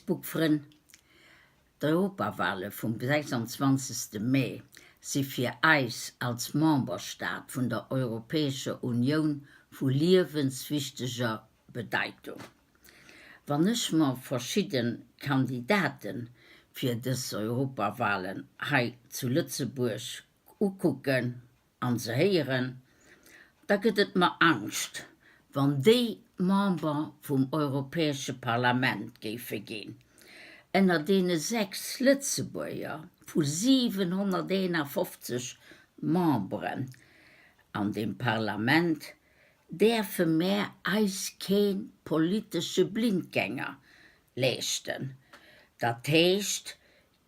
Facebook-Frënn, D'Europawale vum 26. Mee si fir eis als Memberstaat vun der Europäescher Unioun vu liewenswichteger Bedeitung. Wann ech mer verschidde Kandidate fir dës Europawalen hei zu Lëtzebuerg ukucken, an se héieren, da gëtt et mer Angscht, wann déi Member vum Europäesche Parlament géife ginn. Ënner deene 6 Lëtzebuerger vu 751 Memberen an deem Parlament däerfe mär eis kee politesche Blindgänger leeschten, dat heescht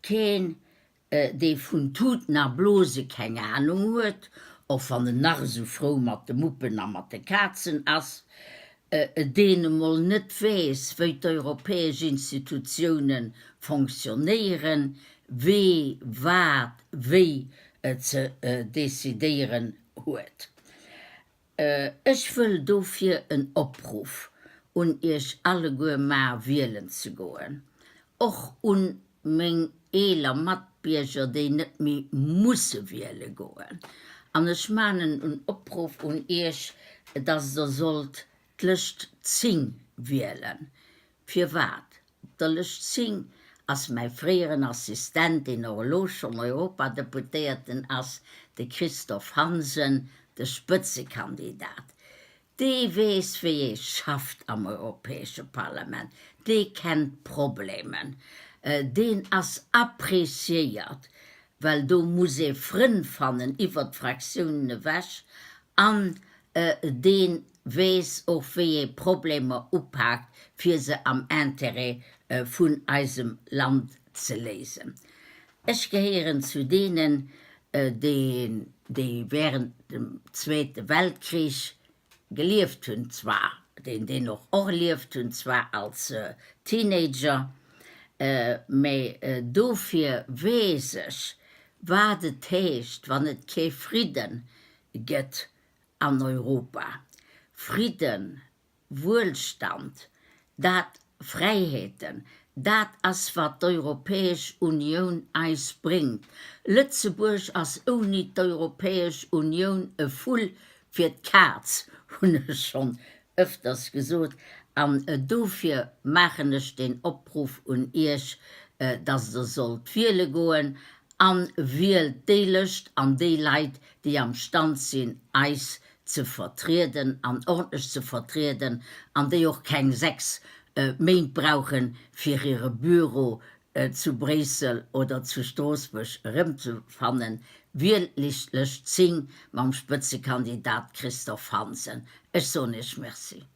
keen dee vun Tuten a Blose keng Anung huet, och wann en nach esou frou mat de Muppen a mat de Kazen ass, deen emol net weess, wéi d'europäesch Institutioune fonctionnéieren, wee wat wéi ze decidéieren huet. Ech wëll dofir en Opruff un Iech alleguer mar wielen ze goen, och un meng eeler Matbierger déi net méi musse wiele goen. An ech man en Opruff un Iech, dass Der sollt d'Lëscht 10 wielen. Firwat? Op der Lëscht 10 ass mäi fréieren Assistent, deen och elo schonn Europadeputéierten ass, de Christophe Hansen, de Spëtzekandidat. Dee weess, wéi ee schafft am Europäesche Parlament, dee kennt d'Problemen, deen ass appréciéiert, well do muss ee Frënn fannen iwwert d'Fraktiounen ewech an dee weess och wéi ee Problemer upaakt fir se am Intérêt vun eisem Land ze léisen. Ech gehéieren zu deenen, déi während dem Zweete Weltkrich gelieft hunn, zwar deen deen och erlieft hunn, zwar als Teenager, mä dofir weess ech wat et heescht wann et kee Fridden gëtt an Europa. Fridden, Wuelstand, dat Fräiheeten, dat ass wat d'Europäesch Unioun eis bréngt. Lëtzebuerg ass ouni d'Europäesch Unioun e Vull fir d'Kaz, hunn ech schonn ëfters gesot. An dofir maachen ech deen Opruff un Iech, datt Der sollt wiele goen An wielt déi Lëscht an déi Leit, déi am Stand sinn, eis ze vertrieden an ordentlech ze vertrieden an déi och keng 6 Méint brauchen, fir hire Büro zu Bréissel oder zu Stroossbuerg erëmzefannen. Wielt d'Lëscht 10 mam Spëtzekandidat Christophe Hansen. Ech soen Iech Merci.